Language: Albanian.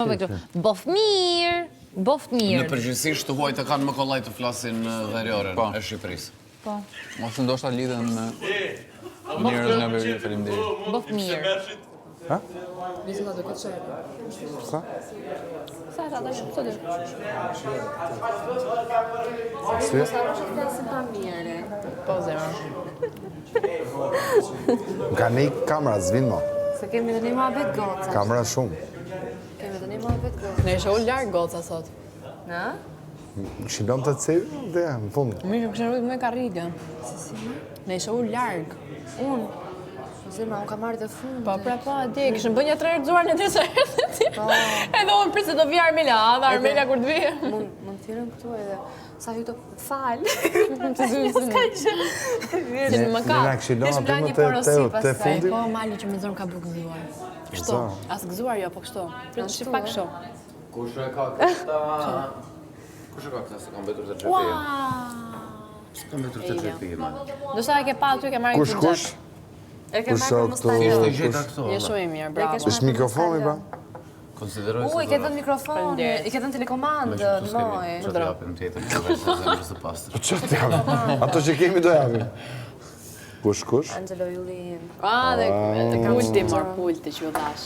Po bëj kështu. Boft mirë, boft mirë. Në përgjithësi të huajt e kanë më kollaj të flasin verioren Po. e Shqipërisë. Po. Ose ndoshta lidhen me njerëz nga veriu, faleminderit. Boft mirë. Ha? Nisë do këtë shërë. Sa? Sa sa tash pse do? Si? Mos harrosh të flasim pa mirë. Po zemër. Më ka një kamera, s'vin mo. Se kemi dhe një muhabet goca. Kamera shumë. Kemi dhe një muhabet goca. Ne ishe ul larg goca sot. Na? Këshin lënë të cevë, dhe, në fund. Mirë, që këshin rrugë me karrige. Si si më? Ne ishe ul larg. Unë. Po zemra, unë kam marrë dhe fundit. Po, pra po, di, kishim bërë një tre herë xhuar në disa herë ti. Po. Edhe unë prit se do vijë Armela, a, dhe Armela kur të vijë. Mund mund të thirrem këtu edhe sa ju të fal. S'ka gjë. Si në mëkat. Ne na këshin lënë Ish aty bla më një te, porosi te, te pastaj. fundi. Po, mali që me zonë ka bukë gëzuar. Kështu, Gëzuar. as gëzuar jo, po kështu. Prit shi pak kështu. Kush e ka këta? Kush e ka këta se ka mbetur te xhepi im? Se ka mbetur te xhepi im. Ndoshta e ke pa aty, ke marrë Kush, një kush? E ke Kush marrë për o mos këtu? ta Ishte lënë. gjeta këto. Je shumë i mirë, bravo. Është mikrofoni, pra? Konsideroj U, se i ke dhënë mikrofonin, Faleminderit. i ke dhënë telekomandën, moj. Çfarë të japim tjetër përveç se zemrës së pastër. Po që t'japim? Ato që kemi do japim. Kush, kush? Angelo Jullin. Ah, dhe pulti, mor pulti që ju dhash.